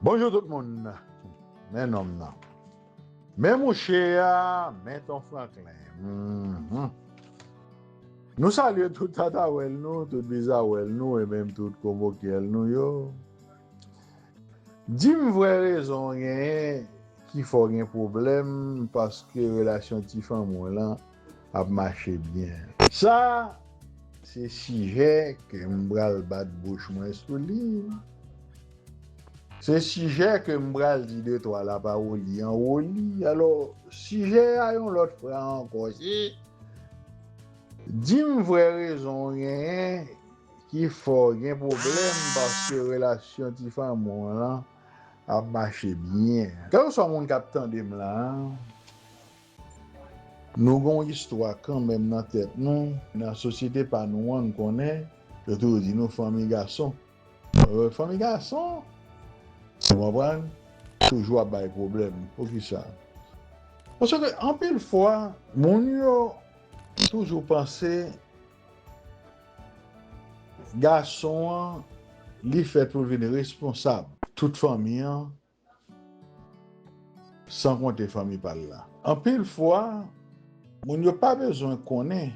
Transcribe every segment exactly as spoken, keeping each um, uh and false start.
Bonjou tout moun. Men nonm nan. Men mouche a, men Ton Franklin. Mhm. Nou salye tout tatawèl nou, tout bizawèl nou, e menm tout konvokyèl nou yo. Di m vrè rezon w genyen ki fè w gen pwoblèm paske relasyon ti fanmi w lan ap mache byen. Sa, se sijè ke m pral bat bouch mwen sou li. Se sijè ke m pral di de twa lapawoli an woli. Alò, sijè a yon lòt fwa ankò, se di m vrè rezon w genyen ki fè w gen pwoblèm paske relasyon ti fanmi w lan ap mache byen. Kèlkeswa moun k ap tande m la, nou gen yon istwa kanmenm nan tèt nou. Nan sosyete pa nou an, n konnen, yo toujou di nou fanmi gason. Euh, fanmi gason, ou konprann, toujou ap bay pwoblèm. Poukisa? Paske anpil fwa, moun yo toujou panse gason an, li fèt pou l vin responsab tout fanmi an, san konte fanmi pa l la. Anpil fwa, moun yo pa bezwen konnen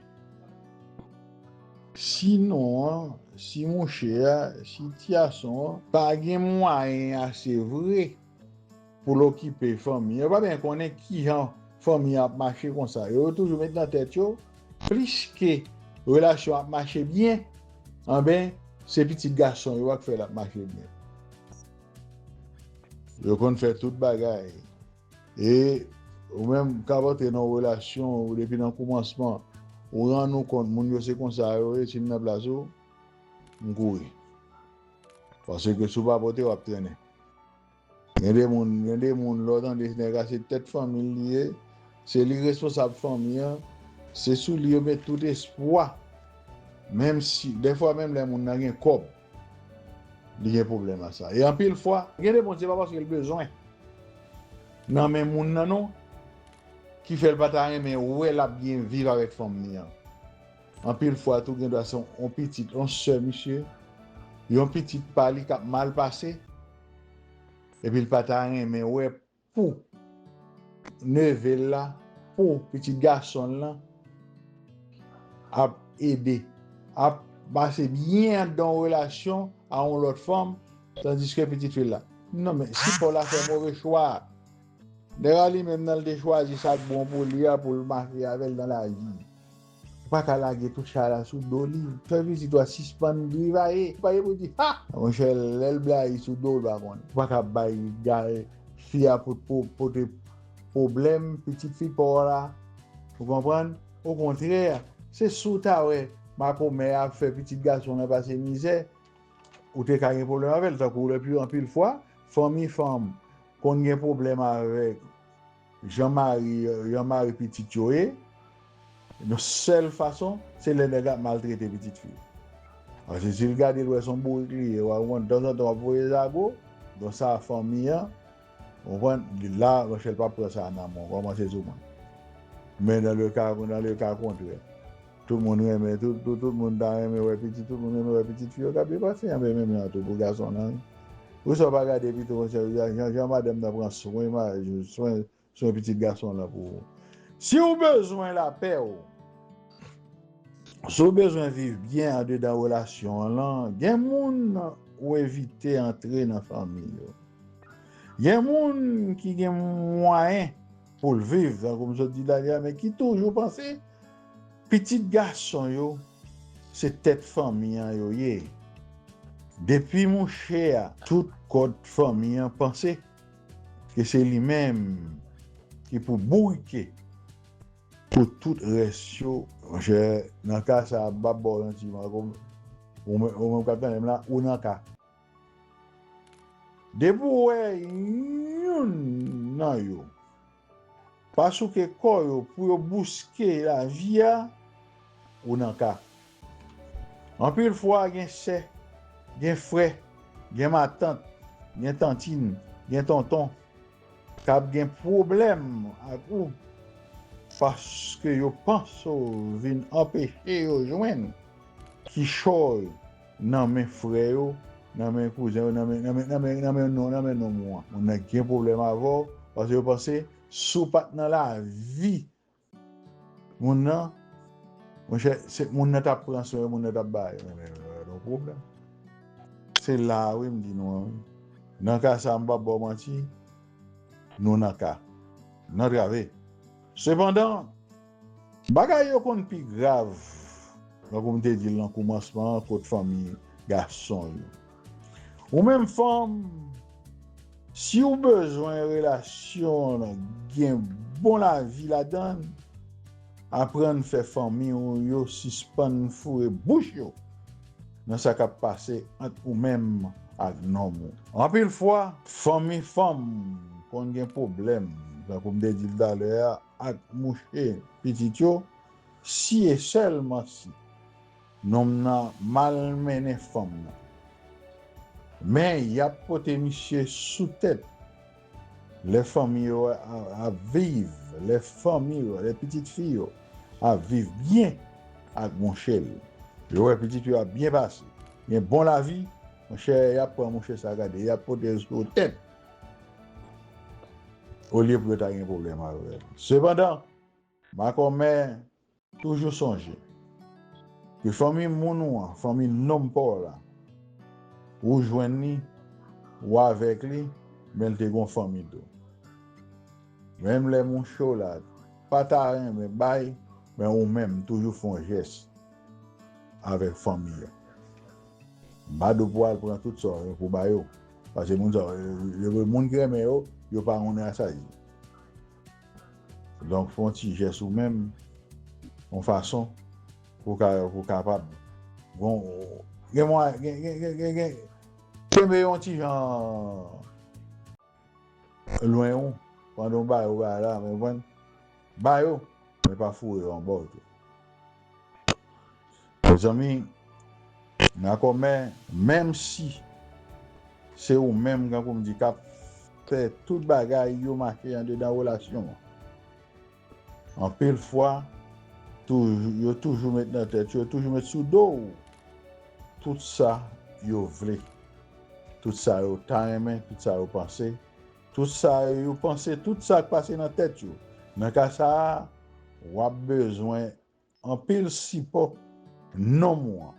si non an, si mouche a, si ti gason an pa gen mwayen ase vre pou l okipe fanmi an. Yo pa byen konnen kijan fanmi an ap mache konsa. Yo toujou met nan tèt yo, pliske relasyon ap mache byen, anben, se pitit gason yo a k fè l ap mache byen. Yo konn fè tout bagay. E ou menm k ap antre nan yon relasyon, ou depi nan koumansman, ou rann ou kont moun yo se konsa yo ye, si m nan plas ou, m kouri. Paske si w pa pote, w ap trennen. Gen de moun, gen de moun, lè w tande nèg la se tèt fanmi l li ye, se li responsab fanmi an, se sou li yo met tout espwa. Menm si, dèfwa menm lè moun nan gen kòb, li gen pwoblèm ak sa. E anpil fwa, gen de moun se pa paske l bezwen nan men moun nan non, ki fè l pa ta renmen wè l ap byen viv avèk fanm li an. Anpil fwa tou gen dwa se yon pitit, yon sè misye, yon pitit pa li k ap mal pase, epi l pa ta renmen wè pou neve l la, pou pitit gason l lan ap ede, ap pase byen anndan yon relasyon a yon lòt fanm, tandiske pitit fi l la. Non, men si pa w la fè move chwa. Nèg la li menm nan l te chwazi sa k bon pou li a, pou l mache avè l nan lavi. Ou pa ka lage tout chay la sou do li. Fè pitit ou a sispann grivaye. Ou pa gen pou di, ha! Monchè, lè l blayi sou do w, l pa konnen. Ou pa ka bay gade fi a pou, pou pote pwoblèm pitit fi pa w la. Ou konprann? Okontrè, se si w ta wè makomè a ap fè pitit gason an pase mizè, ou te ka gen pwoblèm avè l. Tankou lè pi anpil fwa, fanmi fanm konn gen pwoblèm avèk jan mari, jan mari pitit yo ye, yon sèl fason, se lè nèg la ap maltrete pitit fi. Paske si l gade l wè se yon bourik li ye, w a konprann, tanzantan w ap voye zago, donk sa fanmi an, w konprann, la, monchè, l p ap pran sa nan men w, kòmanse sou mwen. Men dans le cas, dans le cas contraire, tout moun renmen, tout, tout, tout moun ta renmen wè pitit, tout moun renmen wè pitit fi yo k ap depase, anben menm jan tou pou gason nan, wi. Poukisa w pa gade pito, monchè, jan, jan madanm nan pran swen, swen, swen pitit gason lan pou ou. Si w bezwen lapè w, si w bezwen viv byen andedan relasyon an lan, gen moun ou evite antre nan fanmi yo. Gen moun ki gen mwayen pou l viv, tankou m sot di talè a, men ki toujou panse pitit gason yo se tèt fanmi an yo ye. Depi mouche a, tout kòd fanmi an panse ke se li menm ki pou bourike pou tout rès yo, monchè, nan ka sa a, m p ap ba w santiman, kòm ou menm, ou menm k ap tande m la, ou nan ka. Depi w wè youn nan yo pa souke kò yo pou yo bouske lavi a, ou nan ka. Anpil fwa, gen sè, gen frè, gen matant, gen tantin, gen tonton k ap gen pwoblèm ak ou paske yo panse w vin anpeche yo jwenn kichòy nan men frè yo nan men kouzen yo, nan men, nan men, nan men, nan men non, nan men nonm ou an. Moun nan gen pwoblèm avè w, paske yo panse si w pa t nan lavi moun nan, monchè, se moun nan t ap pran swen yo, moun nan t ap ba yo. Men, men, men, gen pwoblèm. Se la a wi m di nou an wi. Nan ka sa a, m p ap ba w manti, nou nan ka. Nan trave. Sepandan, bagay yo konn pi grav, tankou m te di l nan koumansman an, kot fanmi gason yo. Ou menm fanm, si w bezwen relasyon an gen bon lavi ladan l, aprann fè fanmi w yo sispann foure bouch yo nan sa k ap pase ant ou menm ak nonm ou. Anpil fwa, fanmi fanm konn gen pwoblèm, tankou m te di l talè a, ak mouche pitit yo, si e sèlman si nonm nan malmennen fanm nan. Men y ap pote misye sou tèt. Lè fanmi yo a- ap viv, lè fanmi yo, lè pitit fi yo ap viv byen ak mouche l, yo wè pitit yo ap byen pase, gen bon lavi, monchè, y ap pran mouche sa gade, y ap pote l sou tèt. Olye pou yo ta gen pwoblèm avè l. Sepandan, makòmè toujou sonje ke fanmi moun ou an, fanmi nonm pa w la, ou jwenn li, ou avèk li, men l te gon fanmi tou. Menm lè mouche w la pa ta renmen bay, men ou menm toujou fè yon jès avèk fanmi an. M pa di w pou w al pran tout sa w gen pou w ba yo. Paske moun sa yo, yo, yo, moun ki renmen yo, yo pa yon rasazi. Donk, fè yon ti jès ou menm, yon fason pou w ka, pou w kapab. Bon, gen mwa, gen, gen, gen, gen, gen, kenbe yon ti jan lwen ou, pandan w ba yo bagay la, men konprann, ba yo, men pa foure yo anba w tou. Mezanmi, nan kòmè, menm si se ou menm, tankou m di, k ap fè tout bagay yo mache andedan relasyon an, anpil fwa, toujou, yo toujou met nan tèt yo, yo toujou met sou do w tout sa yo vle, tout sa yo ta renmen, tout sa yo panse, tout sa yo panse, tout sa k pase nan tèt yo. Nan ka sa a, w ap bezwen anpil sipò nonm ou an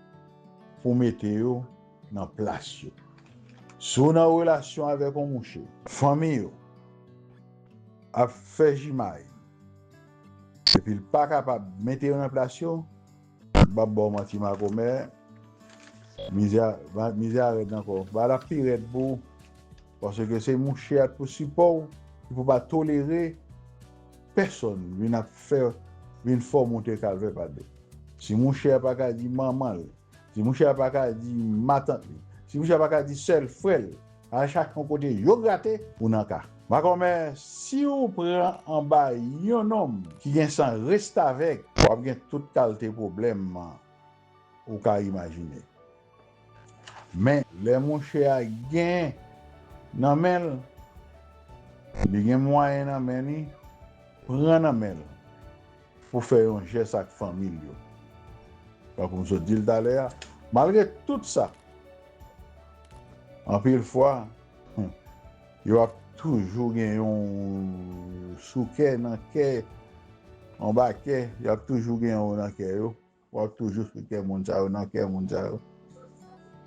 pou mete yo nan plas yo. Si w nan relasyon avèk yon mouche, fanmi yo ap fè jimay, epi l pa kapab mete yo nan plas yo, m p ap ba w manti, makomè, mizè a, mizè a rèd ankò. Bagay la pi rèd pou ou, paske se mouche a t pou sipò w, ki pou pa tolere pèsonn vin ap fè, vin fè w monte kalvè pa de. Si mouche a pa ka di manman l, si mouche a pa ka di matant li, si mouche a pa ka di sèl frè l, al chache yon kote yo grate, ou nan ka. Makomè, si w pran anba yon nonm ki gen san restavèk, w ap gen tout kalte pwoblèm ou ka imajine. Men, lè mouche a gen nan men l, li gen mwayen nan men li, pran nan men l pou fè yon jès ak fanmi l yo. Tankou m sot di l talè a, malgre tout sa, anpil fwa, hmm, yo ap toujou gen yon sou kè, nan kè, anba kè, y ap toujou gen yon nan kè yo. W ap toujou sou kè moun sa yo, nan kè moun sa yo.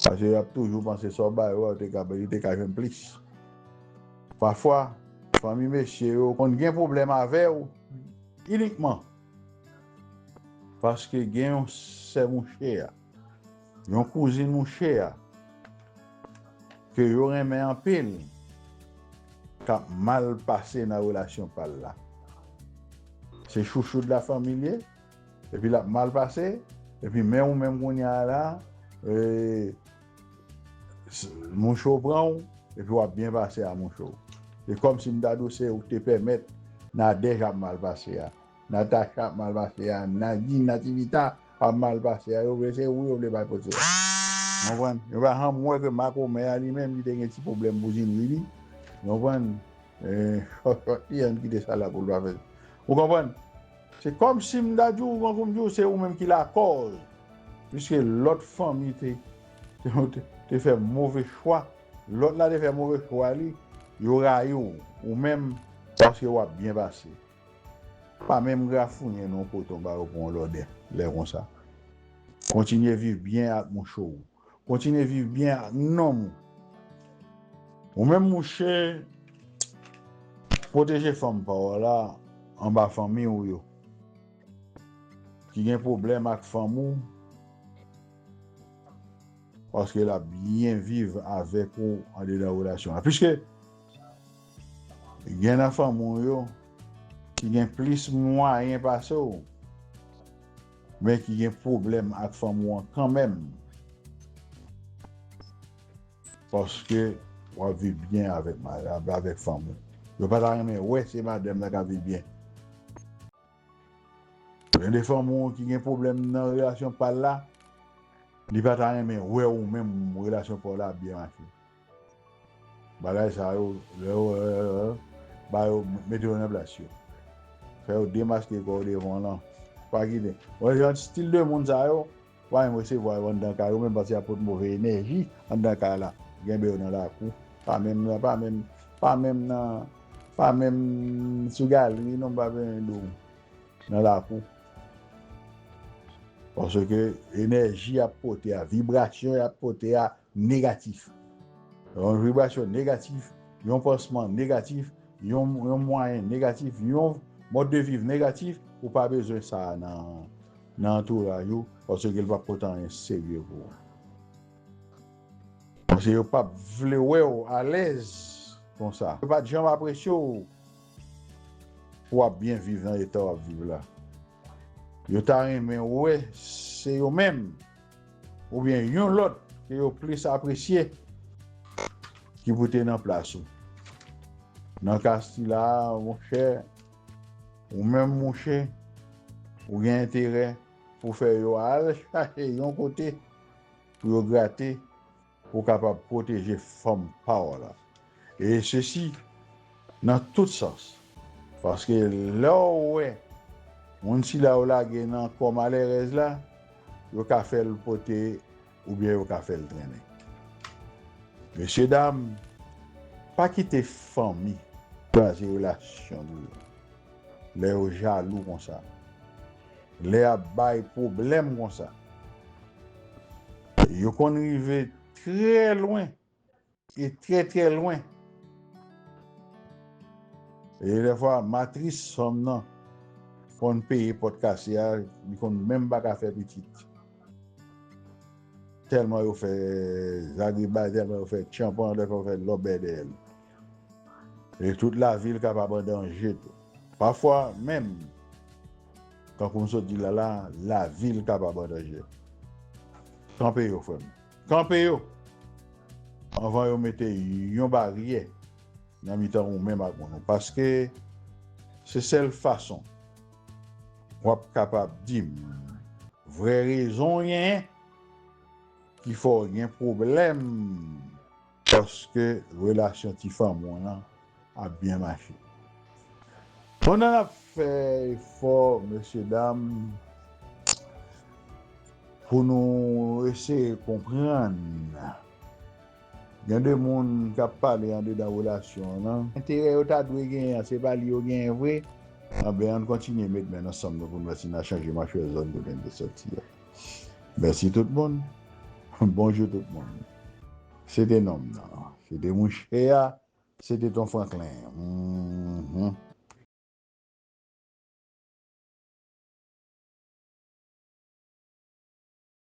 Paske y ap toujou panse sa w ba yo a, yo te ka, yo te ka jwenn plis. Pafwa, fanmi mesye yo konn gen pwoblèm avè w inikman paske gen yon sè mouche a, yon kouzin mouche a, ke yo renmen anpil, k ap mal pase nan relasyon pa l la. Se chouchou de la fanmi l ye, epi l ap mal pase, epi men ou menm kounye a la, e, s- mouche w pran w, epi w ap byen pase a mouche w. Se kòmsi m ta di w se ou k te pèmèt Nadège ap mal pase a, Natacha ap mal pase a, Nadine, Nativita ap mal pase a, yo vle se ou yo vle bay pote a. Ou konprann? Yo pa janm wè ke makomè a li menm, li te gen ti pwoblèm bouzin li, li. Ou konprann? E, chòchòt li an kite sa la pou l pa fè. Ou konprann? Se kòmsi m ta di w, tankou m di w, se ou menm ki lakòz. Piske lòt fanmi te, Ou te, te fè move chwa. Lòt la te fè move chwa li. Yo rayi w. Ou menm, paske w ap byen pase. Pa menm grafounyen nan yon koton ba yo pou yon lòdè. Lè konsa. Kontinye viv byen ak mouche w. Kontinye viv byen ak nonm ou. Ou menm mouche, pwoteje fanm pa w la anba fanmi w yo. Ki gen pwoblèm ak fanm ou, paske l ap byen viv avèk ou andedan relasyon an. Piske gen nan fanmi w yo ki gen plis mwayen pase w, men ki gen pwoblèm ak fanmi w an kanmenm. Paske w ap viv byen avèk, avèk fanmi w. Yo pa ta renmen wè se madanm nan k ap viv byen. Gen de fanmi w ki gen pwoblèm nan relasyon pa l la, li pa ta renmen wè ou menm relasyon pa w la ap byen mache. Bagay sa yo, lè yo, lè yo, lè yo, ba yo, mete yo nan plas yo. Fè yo demaske kò yo devan w lan. Pa kite. Bon, jan stil de moun sa yo, pa menm resevwa yo anndan kay yo menm, paske y ap pote move enèji anndan kay la. Kenbe yo nan lakou. Pa menm nan, pa menm, pa menm nan, pa menm sou galri non, pa menm dou nan lakou. Paske enèji y ap pote a, vibrasyon y ap pote a negatif. Yon vibrasyon negatif, yon pansman negatif, yon, yon mwayen negatif, yon mòd de viv negatif, ou pa bezwen sa nan, nan antouraj ou, paske l p ap pote anyen serye pou ou. Paske yo p ap vle wè w alèz konsa. Yo pa t janm apresye w pou w ap byen viv nan eta w ap viv la. Yo ta renmen wè se yo menm oubyen yon lòt ke yo plis apresye ki pou te nan plas ou. Nan ka sila a, monchè, ou menm mouche, ou gen enterè pou fè yo al chache yon kote pou yo grate, pou w kapab pwoteje fanm pa w la. E sesi nan tout sans. Paske lè w wè moun sila yo lage nan kò malèrèz la, yo ka fè l pote oubyen yo ka fè l trennen. Mesye dam, pa kite fanmi kraze relasyon nou yo. Lè yo jalou konsa, lè y ap bay pwoblèm konsa, yo konn rive trè lwen, e trè, trè lwen. E dèfwa, matris fanm nan konn peye pòt kase a, li konn menm pa ka fè pitit. Tèlman yo fè zagribay, tèlman yo fè tchanpan, dèfwa yo fè lòbèy dèyè li. E tout lavi l kapab an danje tou. Pafwa menm, tankou m sot di l la la, lavi l kapab an danje. Kanpe yo, frè m. Kanpe yo! Anvan yo mete yon baryè nan mitan ou menm ak moun ou. Paske se sèl fason w ap kapab di m vrè rezon w genyen ki fè w gen pwoblèm paske relasyon ti fanmi w lan ap byen mache. Pandan n ap fè efò, mesye dam, pou nou eseye konprann, gen de moun k ap pale andedan relasyon an, enterè yo ta dwe genyen an, se pa li yo genyen vre. Anben, ann kontinye met men n ansanm nou pou n wè si n a chanje machwè zòn kote n te soti a. Mèsi tout moun. Bonjou tout moun. Se te nonm nan. Se te mouche a. Se te Ton Franklin. Mhm.